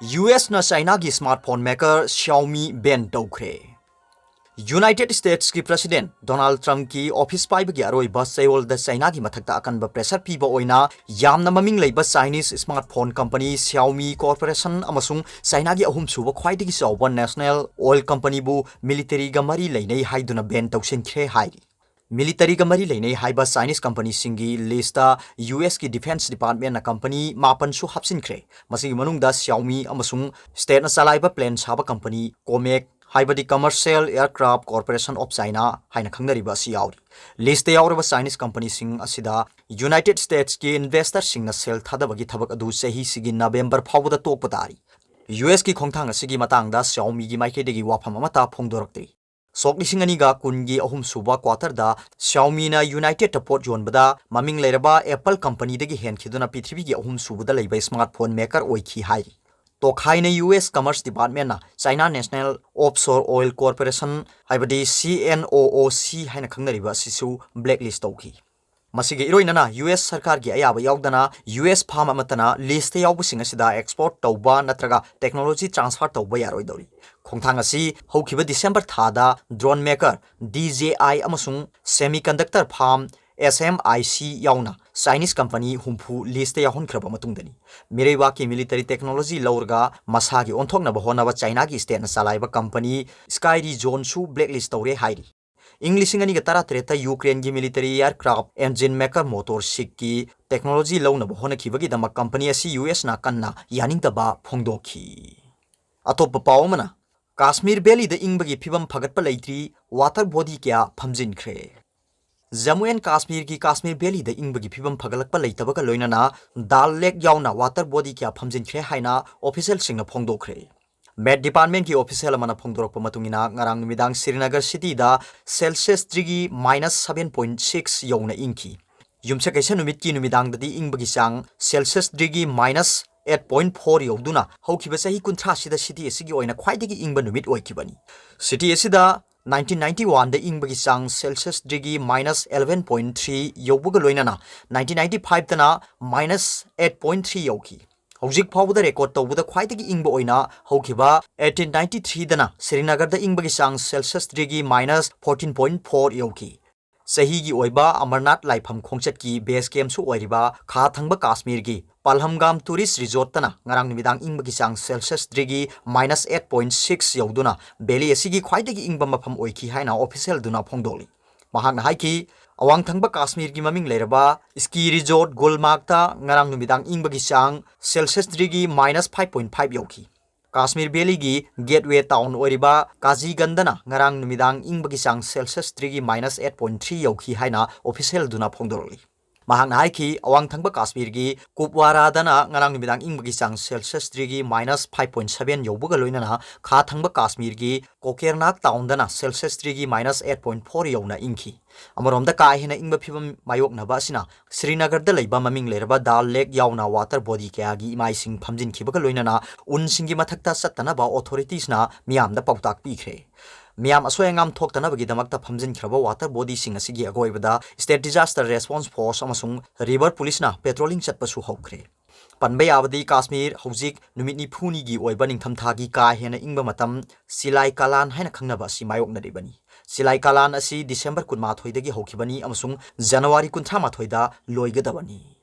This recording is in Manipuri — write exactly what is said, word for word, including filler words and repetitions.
ꯌꯨ ꯑꯦꯁꯅ ꯆꯥꯏꯅꯥꯒꯤ smartphone maker Xiaomi ban ꯇꯧꯈ꯭ꯔꯦ꯫ ꯌꯨꯅꯥꯏꯇꯦꯗ ꯁ꯭ꯇꯦꯠꯁꯀꯤ ꯄ꯭ꯔꯦꯁꯤꯗꯦꯟꯠ ꯗꯣꯅꯥꯜꯗ ꯇ꯭ꯔꯝꯞꯀꯤ ꯑꯣꯐꯤꯁ ꯄꯥꯏꯕꯒꯤ ꯑꯔꯣꯏꯕ ꯆꯌꯣꯜꯗ ꯆꯥꯏꯅꯥꯒꯤ ꯃꯊꯛꯇ ꯑꯀꯟꯕ pressure ꯄꯤꯕ ꯑꯣꯏꯅ ꯌꯥꯝꯅ ꯃꯃꯤꯡ ꯂꯩꯕ Chinese smartphone company Xiaomi Corporation ꯑꯃꯁꯨꯡ ꯆꯥꯏꯅꯥꯒꯤ ꯑꯍꯨꯝꯁꯨꯕ ꯈ꯭ꯋꯥꯏꯗꯒꯤ ꯆꯥꯎꯕ national oil companyꯕꯨ militaryꯒ ꯃꯔꯤ ꯂꯩꯅꯩ ꯍꯥꯏꯗꯨꯅ ban ꯇꯧꯁꯤꯟꯈ꯭ꯔꯦ ꯍꯥꯏꯔꯤ꯫ Militaryꯒ ꯃꯔꯤ ꯂꯩꯅꯩ ꯍꯥꯏꯕ Chinese companyꯁꯤꯡꯒꯤ listꯇ ꯌꯨ ꯑꯦꯁꯀꯤ Defence Departmentꯅ company ꯃꯥꯄꯟꯁꯨ ꯍꯥꯞꯆꯤꯟꯈ꯭ꯔꯦ꯫ ꯃꯁꯤꯒꯤ ꯃꯅꯨꯡꯗ Xiaomi ꯑꯃꯁꯨꯡ stateꯅ ꯆꯂꯥꯏꯕ plane ꯁꯥꯕ company COMAC, ꯍꯥꯏꯕꯗꯤ Commercial Aircraft Corporation of China ꯍꯥꯏꯅ ꯈꯪꯅꯔꯤꯕ ꯑꯁꯤ ꯌꯥꯎꯔꯤ꯫ Listꯇ ꯌꯥꯎꯔꯕ Chinese companyꯁꯤꯡ ꯑꯁꯤꯗ ꯌꯨꯅꯥꯏꯇꯦꯗ ꯁ꯭ꯇꯦꯠꯁꯀꯤ investorꯁꯤꯡꯅ ꯁꯦꯜ ꯊꯥꯗꯕꯒꯤ ꯊꯕꯛ ꯑꯗꯨ ꯆꯍꯤꯁꯤꯒꯤ ꯅꯕꯦꯝꯕꯔ ꯐꯥꯎꯕꯗ ꯇꯣꯛꯄ ꯇꯥꯔꯤ꯫ ꯌꯨ ꯑꯦꯁꯀꯤ ꯈꯣꯡꯊꯥꯡ ꯑꯁꯤꯒꯤ ꯃꯇꯥꯡꯗ Xiaomiꯒꯤ ꯃꯥꯏꯀꯩꯗꯒꯤ ꯋꯥꯐꯝ ꯑꯃꯠꯇ ꯐꯣꯡꯗꯣꯔꯛꯇ꯭ꯔꯤ꯫ ꯁꯣꯛ ꯂꯤꯁꯤꯡ ꯑꯅꯤꯒ ꯀꯨꯟꯒꯤ ꯑꯍꯨꯝꯁꯨꯕ quarterꯗ Xiaomiꯅ ꯌꯨꯅꯥꯏꯇꯦꯗꯇ ꯄꯣꯠ ꯌꯣꯟꯕꯗ ꯃꯃꯤꯡ ꯂꯩꯔꯕ Apple companyꯗꯒꯤ ꯍꯦꯟꯈꯤꯗꯨꯅ ꯄ꯭ꯔꯤꯊꯤꯕꯤꯒꯤ ꯑꯍꯨꯝꯁꯨꯕꯗ ꯂꯩꯕ smartphone maker ꯑꯣꯏꯈꯤ ꯍꯥꯏꯔꯤ꯫ ꯇꯣꯈꯥꯏꯅ ꯌꯨ ꯑꯦꯁ Commerce Departmentꯅ China National Offshore Oil Corporation, ꯍꯥꯏꯕꯗꯤ ꯁꯤ ꯑꯦꯟ ꯑꯣ ꯑꯣ ꯁꯤ ꯍꯥꯏꯅ ꯈꯪꯅꯔꯤꯕ ꯑꯁꯤꯁꯨ blacklist ꯇꯧꯈꯤ꯫ ꯃꯁꯤꯒ ꯏꯔꯣꯏꯅꯅ ꯌꯨ ꯑꯦꯁ ꯁꯔꯀꯥꯔꯒꯤ ꯑꯌꯥꯕ ꯌꯥꯎꯗꯅ ꯌꯨ ꯑꯦꯁ firm ꯑꯃꯠꯇꯅ listꯇ ꯌꯥꯎꯕꯁꯤꯡ ꯑꯁꯤꯗ export ꯇꯧꯕ ꯅꯠꯇ꯭ꯔꯒ technology transfer ꯇꯧꯕ ꯌꯥꯔꯣꯏꯗꯧꯔꯤ꯫ ꯈꯣꯡꯊꯥꯡ ꯑꯁꯤ ꯍꯧꯈꯤꯕ December ꯊꯥꯗ drone maker D J I ꯑꯃꯁꯨꯡ semiconductor firm S M I C ꯌꯥꯎꯅ Chinese company ꯍꯨꯝꯐꯨ listꯇ ꯌꯥꯎꯍꯟꯈ꯭ꯔꯕ ꯃꯇꯨꯡꯗꯅꯤ꯫ ꯃꯤꯔꯩꯕꯥꯛꯀꯤ military technology ꯂꯧꯔꯒ ꯃꯁꯥꯒꯤ ꯑꯣꯟꯊꯣꯛꯅꯕ ꯍꯣꯠꯅꯕ ꯆꯥꯏꯅꯥꯒꯤ stateꯅ ꯆꯂꯥꯏꯕ company Skyrizoneꯁꯨ blacklist ꯇꯧꯔꯦ ꯍꯥꯏꯔꯤ꯫ ꯏꯪ ꯂꯤꯁꯤꯡ ꯑꯅꯤꯒ ꯇꯔꯥꯇꯔꯦꯠꯇ ꯌꯨꯀ꯭ꯔꯦꯟꯒꯤ military aircraft engine maker Motorsikꯀꯤ technology ꯂꯧꯅꯕ ꯍꯣꯠꯅꯈꯤꯕꯒꯤꯗꯃꯛ company ꯑꯁꯤ ꯌꯨ ꯑꯦꯁꯅ ꯀꯟꯅ ꯌꯥꯅꯤꯡꯗꯕ ꯐꯣꯡꯗꯣꯛꯈꯤ꯫ ꯑꯇꯣꯞꯄ ꯄꯥꯎ ꯑꯃꯅ, ꯀꯥꯁꯃꯤꯔ valleyꯗ ꯏꯪꯕꯒꯤ ꯐꯤꯕꯝ ꯐꯒꯠꯄ ꯂꯩꯇ꯭ꯔꯤ, water body ꯀꯌꯥ ꯐꯝꯖꯤꯟꯈ꯭ꯔꯦ꯫ ꯖꯝꯃꯨ ꯑꯦꯟ ꯀꯥꯁꯃꯤꯔꯒꯤ ꯀꯥꯁꯃꯤꯔ valleyꯗ ꯏꯪꯕꯒꯤ ꯐꯤꯕꯝ ꯐꯒꯠꯂꯛꯄ ꯂꯩꯇꯕꯒ ꯂꯣꯏꯅꯅ Dal Lake ꯌꯥꯎꯅ water body ꯀꯌꯥ ꯐꯝꯖꯤꯟꯈ꯭ꯔꯦ ꯍꯥꯏꯅ officialꯁꯤꯡꯅ ꯐꯣꯡꯗꯣꯛꯈ꯭ꯔꯦ꯫ Met Departmentꯀꯤ official ꯑꯃꯅ ꯐꯣꯡꯗꯣꯔꯛꯄ ꯃꯇꯨꯡ ꯏꯟꯅ, ꯉꯔꯥꯡ ꯅꯨꯃꯤꯗꯥꯡ Srinagar cityꯗ Celsius degree minus seven point six ꯌꯧꯅ ꯏꯪꯈꯤ꯫ ꯌꯨꯝꯁꯀꯩꯁ ꯅꯨꯃꯤꯠꯀꯤ ꯅꯨꯃꯤꯗꯥꯡꯗꯗꯤ ꯏꯪꯕꯒꯤ ꯆꯥꯡ Celsius degree minus eight point four ꯌꯧꯗꯨꯅ ꯍꯧꯈꯤꯕ ꯆꯍꯤ ꯀꯨꯟꯊ꯭ꯔꯥꯁꯤꯗ city ꯑꯁꯤꯒꯤ ꯑꯣꯏꯅ ꯈ꯭ꯋꯥꯏꯗꯒꯤ ꯏꯪꯕ ꯅꯨꯃꯤꯠ ꯑꯣꯏꯈꯤꯕꯅꯤ꯫ City ꯑꯁꯤꯗ nineteen ninety oneꯗ ꯏꯪꯕꯒꯤ ꯆꯥꯡ Celsius degree minus eleven point three ꯌꯧꯕꯒ ꯂꯣꯏꯅꯅ nineteen ninety fiveꯇꯅ minus eight point three ꯌꯧꯈꯤ꯫ ꯍꯧꯖꯤꯛ ꯐꯥꯎꯕꯗ ꯔꯦꯀꯣꯔꯗ ꯇꯧꯕꯗ ꯈ꯭ꯋꯥꯏꯗꯒꯤ ꯏꯪꯕ ꯑꯣꯏꯅ ꯍꯧꯈꯤꯕ eighteen ninety three ꯗꯅ ꯁ꯭ꯔꯤꯅꯒꯔꯗ ꯏꯪꯕꯒꯤ ꯆꯥꯡ Celsius degree minus fourteen point four ꯌꯧꯈꯤ꯫ ꯆꯍꯤꯒꯤ ꯑꯣꯏꯕ ꯑꯃꯔꯅꯥꯊ ꯂꯥꯏꯐꯝ ꯈꯣꯡꯆꯠꯀꯤ ꯕꯦꯁ ꯀꯦꯝꯁꯨ ꯑꯣꯏꯔꯤꯕ ꯈꯥ ꯊꯪꯕ ꯀꯥꯁꯃꯤꯔꯒꯤ ꯄꯜꯍꯝꯒꯥꯝ ꯇꯨꯔꯤꯁ ꯔꯤꯖꯣꯔꯠꯇꯅ ꯉꯔꯥꯡ ꯅꯨꯃꯤꯗꯥꯡ ꯏꯪꯕꯒꯤ ꯆꯥꯡ Celsius degree minus eight point six ꯌꯧꯗꯨꯅ ꯚꯦꯂꯤ ꯑꯁꯤꯒꯤ ꯈ꯭ꯋꯥꯏꯗꯒꯤ ꯏꯪꯕ ꯃꯐꯝ ꯑꯣꯏꯈꯤ ꯍꯥꯏꯅ ꯑꯣꯐꯤꯁꯤꯌꯦꯜꯗꯨꯅ ꯐꯣꯡꯗꯣꯛꯂꯤ꯫ ꯃꯍꯥꯛꯅ ꯍꯥꯏꯈꯤ, ꯑꯋꯥꯡ ꯊꯪꯕ ꯀꯥꯁꯃꯤꯔꯒꯤ ꯃꯃꯤꯡ ꯂꯩꯔꯕ ꯁ꯭ꯀꯤ ꯔꯤꯖꯣꯔꯠ ꯒꯨꯜꯃꯥꯔꯒꯇ ꯉꯔꯥꯡ ꯅꯨꯃꯤꯗꯥꯡ ꯏꯪꯕꯒꯤ ꯆꯥꯡ Celsius degree minus five point five ꯌꯧꯈꯤ꯫ ꯀꯥꯁꯃꯤꯔ ꯚꯦꯂꯤꯒꯤ ꯒꯦꯠꯋꯦ ꯇꯥꯎꯟ ꯑꯣꯏꯔꯤꯕ ꯀꯥꯖꯤꯒꯟꯗꯅ ꯉꯔꯥꯡ ꯅꯨꯃꯤꯗꯥꯡ ꯏꯪꯕꯒꯤ ꯆꯥꯡ Celsius degree minus eight point three ꯌꯧꯈꯤ ꯍꯥꯏꯅ ꯑꯣꯐꯤꯁꯤꯌꯦꯜꯗꯨꯅ ꯐꯣꯡꯗꯣꯔꯛꯂꯤ꯫ ꯃꯍꯥꯛꯅ ꯍꯥꯏꯈꯤ, ꯑꯋꯥꯡ ꯊꯪꯕ ꯀꯥꯁꯃꯤꯔꯒꯤ ꯀꯨꯞꯋꯥꯔꯥꯗꯅ ꯉꯔꯥꯡ ꯅꯨꯃꯤꯗꯥꯡ ꯏꯪꯕꯒꯤ ꯆꯥꯡ Celsius degree minus five point seven ꯌꯧꯕꯒ ꯂꯣꯏꯅꯅ ꯈꯥ ꯊꯪꯕ ꯀꯥꯁꯃꯤꯔꯒꯤ ꯀꯣꯀꯦꯔꯅꯥꯒ ꯇꯥꯎꯟꯗꯅ Celsius degree minus eight point four ꯌꯧꯅ ꯏꯪꯈꯤ꯫ ꯑꯃꯔꯣꯝꯗ ꯀꯥ ꯍꯦꯟꯅ ꯏꯪꯕ ꯐꯤꯚꯝ ꯃꯥꯌꯣꯛꯅꯕ ꯑꯁꯤꯅ ꯁ꯭ꯔꯤꯅꯒꯔꯗ ꯂꯩꯕ ꯃꯃꯤꯡ ꯂꯩꯔꯕ ꯗꯥꯜ ꯂꯦꯛ ꯌꯥꯎꯅ ꯋꯥꯇꯔ ꯕꯣꯗꯤ ꯀꯌꯥꯒꯤ ꯏꯃꯥꯏꯁꯤꯡ ꯐꯝꯖꯤꯟꯈꯤꯕꯒ ꯂꯣꯏꯅꯅ ꯎꯟꯁꯤꯡꯒꯤ ꯃꯊꯛꯇ ꯆꯠꯇꯅꯕ ꯑꯣꯊꯣꯔꯤꯇꯤꯁꯅ ꯃꯤꯌꯥꯝꯗ ꯄꯥꯎꯇꯥꯛ ꯄꯤꯈ꯭ꯔꯦ꯫ ꯃꯤꯌꯥꯝ ꯑꯁꯣꯏ ꯑꯉꯥꯝ ꯊꯣꯛꯇꯅꯕꯒꯤꯗꯃꯛꯇ ꯐꯝꯖꯤꯟꯈ꯭ꯔꯕ ꯋꯥꯇꯔ ꯕꯣꯗꯤꯁꯤꯡ ꯑꯁꯤꯒꯤ ꯑꯀꯣꯏꯕꯗ State Disaster Response Force ꯑꯃꯁꯨꯡ ꯔꯤꯚꯔ ꯄꯨꯂꯤꯁꯅ ꯄꯦꯇ꯭ꯔꯣꯂꯤꯡ ꯆꯠꯄꯁꯨ ꯍꯧꯈ꯭ꯔꯦ꯫ ꯄꯟꯕ ꯌꯥꯕꯗꯤ ꯀꯥꯁꯃꯤꯔ ꯍꯧꯖꯤꯛ ꯅꯨꯃꯤꯠ ꯅꯤꯐꯨꯅꯤꯒꯤ ꯑꯣꯏꯕ ꯅꯤꯡꯊꯝꯊꯥꯒꯤ ꯀꯥ ꯍꯦꯟꯅ ꯏꯪꯕ ꯃꯇꯝ ꯁꯤꯂꯥꯏ ꯀꯥꯂꯥꯟ ꯍꯥꯏꯅ ꯈꯪꯅꯕ ꯑꯁꯤ ꯃꯥꯌꯣꯛꯅꯔꯤꯕꯅꯤ꯫ ꯁꯤꯂꯥꯏ ꯀꯥꯂꯥꯟ ꯑꯁꯤ ꯗꯤꯁꯦꯝꯕꯔ ꯀꯨꯟꯃꯥꯊꯣꯏꯗꯒꯤ ꯍꯧꯈꯤꯕꯅꯤ ꯑꯃꯁꯨꯡ ꯖꯅꯋꯥꯔꯤ ꯀꯨꯟꯊ꯭ꯔꯥ ꯃꯥꯊꯣꯏꯗ ꯂꯣꯏꯒꯗꯕꯅꯤ꯫